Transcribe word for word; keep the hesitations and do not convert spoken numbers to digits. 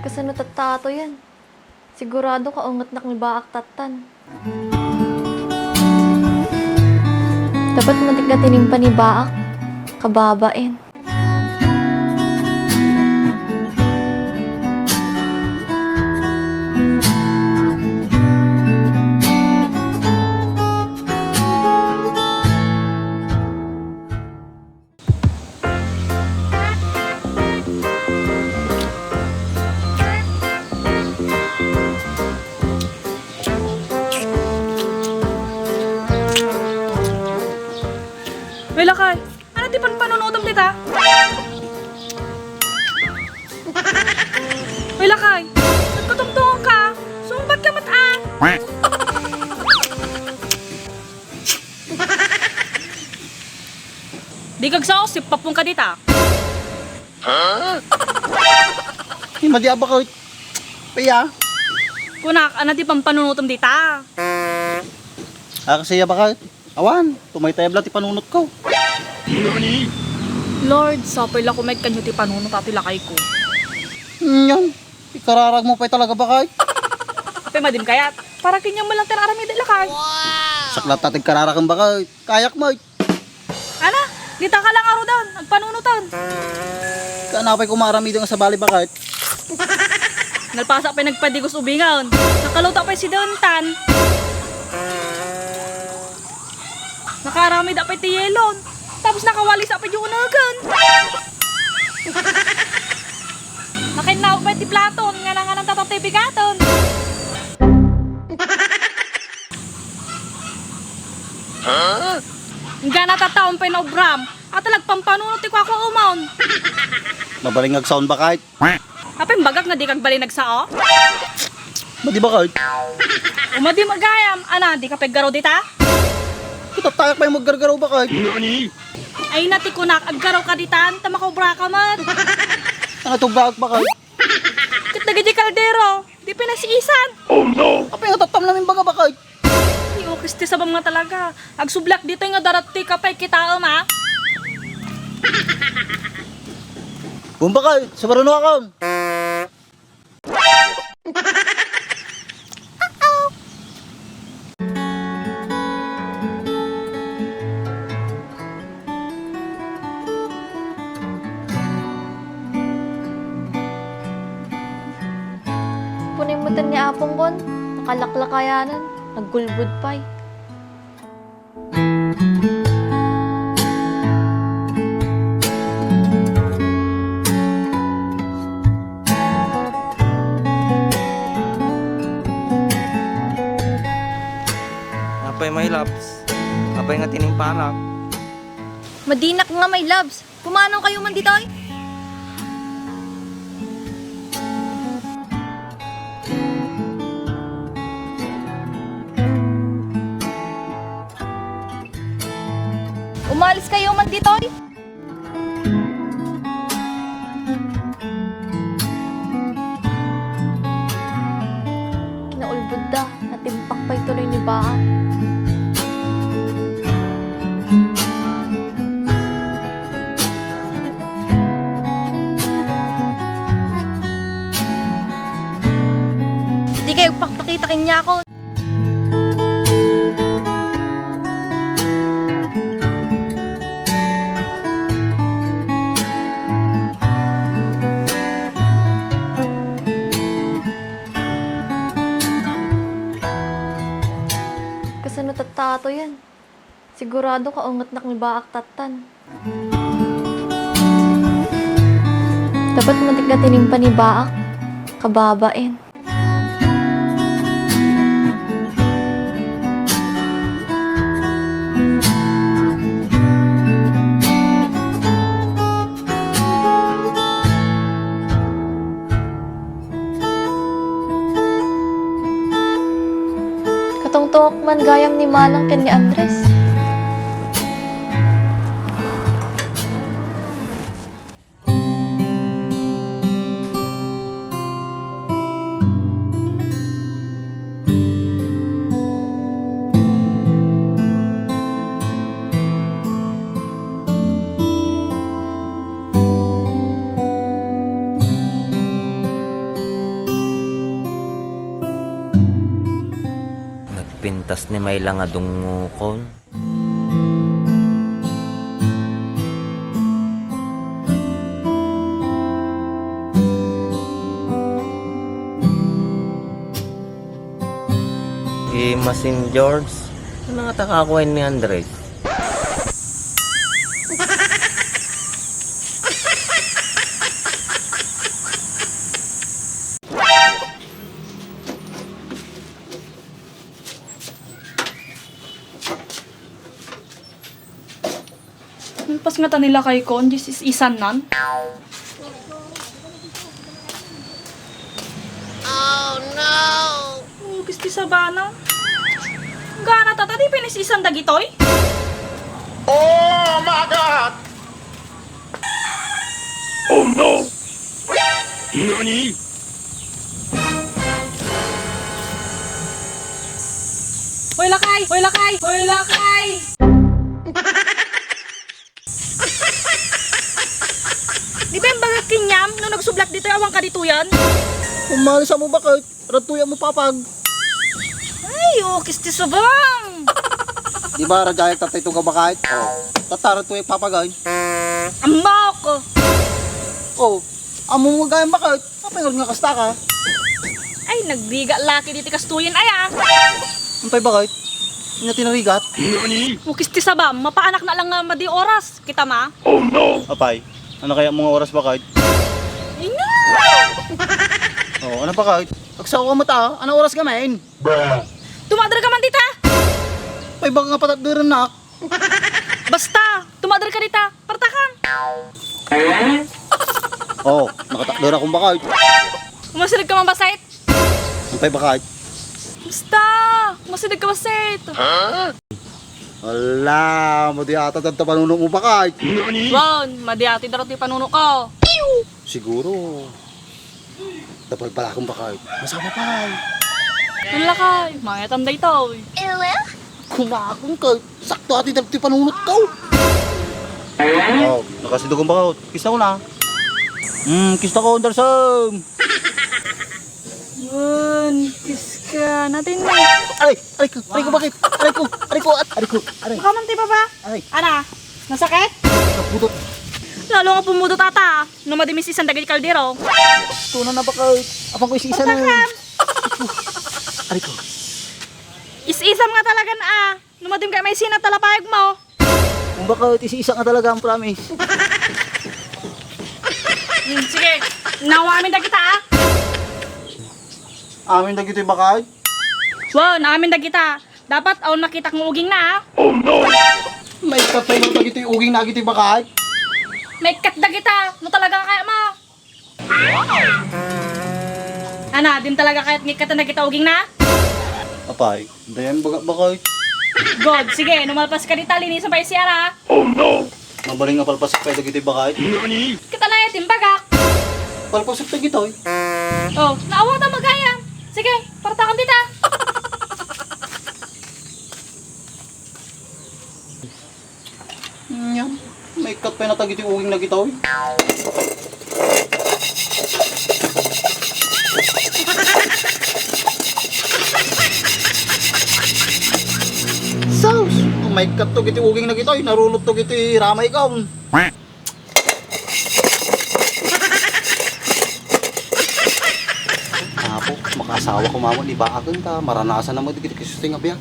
Kasano tatta atoyen? Sigurado kaungetnak ni Baak tattan. Dapat matik nga tinimpa ni Baak, kababain. Uy, lakay, ano ti panpanunutom dita? Uy, lakay, nagkatungtungan ka? Sumbat ka met, a? Di kagsaw, sipapon ka dita. Ni madi a bakit? Pia? Kunak, ano ti panpanunutom dita? Ah, kasi ya bakit? Awan, tumaytayab la ti panunot ko. Lord, sapay la kumayat kanyo ti panunot a ti lakay ko. Nyan, ikararag mo pay talaga bakit? Apay, madim kayat? Para kenyo man lang ti aramid, lakay. Saklat ta ti kararagan bakit? Kayak mo. Ana, dita ka lang arudan, agpanunotan. Kaanapay ko maaramiden nga sabali bakit? Nalpasa pay nagpadigos ubingan. Nakaluto pay si Dentan. Nakaramid pay ti yelon. Tapos nakawali sa pay di unagan. Nakainnaog pay ti platon, nga nanganan tatatay bigaton. Huh? Inggana tatta, umpay naubram. Ata lagpampanunot ti kuakua umon. Mabalin nga agsaon bakit? Apay, imbagak nga di kagbalin agsao? Madi bakit? O madi gayam, ana, di ka pay aggaraw dita? Kitattayak pay mo aggargaraw bakit? Ay na ti kunak, aggaraw ka ditan, ta makaubra ka met. Ano to bakit bakit? Ket dagiti kaldero, di pinasiisan. Oh no! Apay nga tattam namin baga bakit? Ay, ukis ti sabam nga talaga. Agsublak ditoy nga darattoy ka pay kitaem, a? Bumba ka, sumaruno akam. Punay mo ni apongkon, nakalaklakayanan, naggulbod pay. Apay, my loves? Apay nga tinimpanak? Madinak nga, my loves. Pumanaw kayo man ditoy. Umalis kayo man ditoy. Kinaulbod da, natimpak pay tuloy ni Baa. Di kayo pakpakita kaniako. Kasano tatta atoyen? Sigurado kaungetnak ni Baak tattan. Dapat matik nga tinimpa ni Baak, kababain. Katungtungok man gayam ni Manang ken ni Andres. Intas ni Mayla nga dungngokon. Imasin George, ano nga takakuen ni Andres? Nalpas nga ta ni lakaykon, is-isannan. Oh, no! Ugis ti sabana. Gana ta, ta di pinis-isan dagitoy? Oh my God! Oh no! Nani? Hoy, lakay! Hoy, lakay! Hoy, lakay! Di ba imbagak kenka no nagsublak ditoy, awan ka ditoyen? Umalis mo, bakit? Radtoy mo, papag. Ay, ugis ti sabam. Di ba, radyayak tatay to ka, bakit? Oh. Tata, radtoy, papag, ay. Ammok! Oh, ammo mo gayam, bakit? Apay nga kasta ka? Ay, nagrigat laki diti kastoyen, ay, ah. Ampay, bakit? Ina tinarigat? Ugis ti sabam, mapaanakna lang nga madi oras. Kita ma? Oh no! Apay, ano kaya mo nga oras, bakit? Ina! Oh, ano, bakit? Agsawa mo ta, ano oras ka, men? Tumader ka man dita! Apay, baka nga patatderen nak. Basta, tumader ka dita. Partakan! Oh, nakatakder akong bakit. Umasideg ka man, basit! Ampay, bakit? Basta, umasideg ka, basit! Ala, madi ata dadta panuno mo, bakit? Wan, madi ata daro ti panuno ko. Siguro. Dapat pala akong bakit. Masama pa. Ang lakay, mangitam daytoy. Kumakong ka. Sakto ati dagiti panunot ko. Oh, nakasidog ang bakit. Kista ko na. Hmm, kista ko, Anderson. Yun, kiss ka. Natin na. Aray, aray ko, aray ko, bakit? Aray ko, aray ko, at-, aray ko, aray. Makaman ti baba? Aray. Ana, nasakit? Nagpudot. Lalo nga pumudot ata. No madi mis-isan dagiti kaldero. Tuna na baka, apang ko is-isa na. Pagkakam. Aray ko. Is-isam nga talagan, ah. No madim kay may sina talapayag mo. Kung baka is-isa nga talaga ang promise. Hmm, sige. Nawa amin dagita, ah. Amin dagitoy, bakit? Wow, naamin dagita. Dapat awan makitak nga uging na, ah. Oh no! Maikkat tayo ng dagitoy uging na agitoy, bakit? Maikkat dagita. No talaga kaya mo. Ana, dim talaga kayat nga ikkatan dagita uging na? Apay, dayan baga, bakit? Good, sige, no malpas ka dita, linisan pa yung C R, ha? Oh no! Mabaling nga palpasok pa dagitoy, bakit? Kita na yung timbagak. Palpasok pa gitoy. Oh, naawatan magayam. Sige, partakan dita. Yan. Maikkat pa yung natagit yung uging na gitaw, eh. Sus! Maikkat to giti uging na gitaw, eh. Narunot to giti ramay kaon. Apo, makaasawa ko mamon, ibaaken ta, maranasan na mo dagiti kastoy nga biag.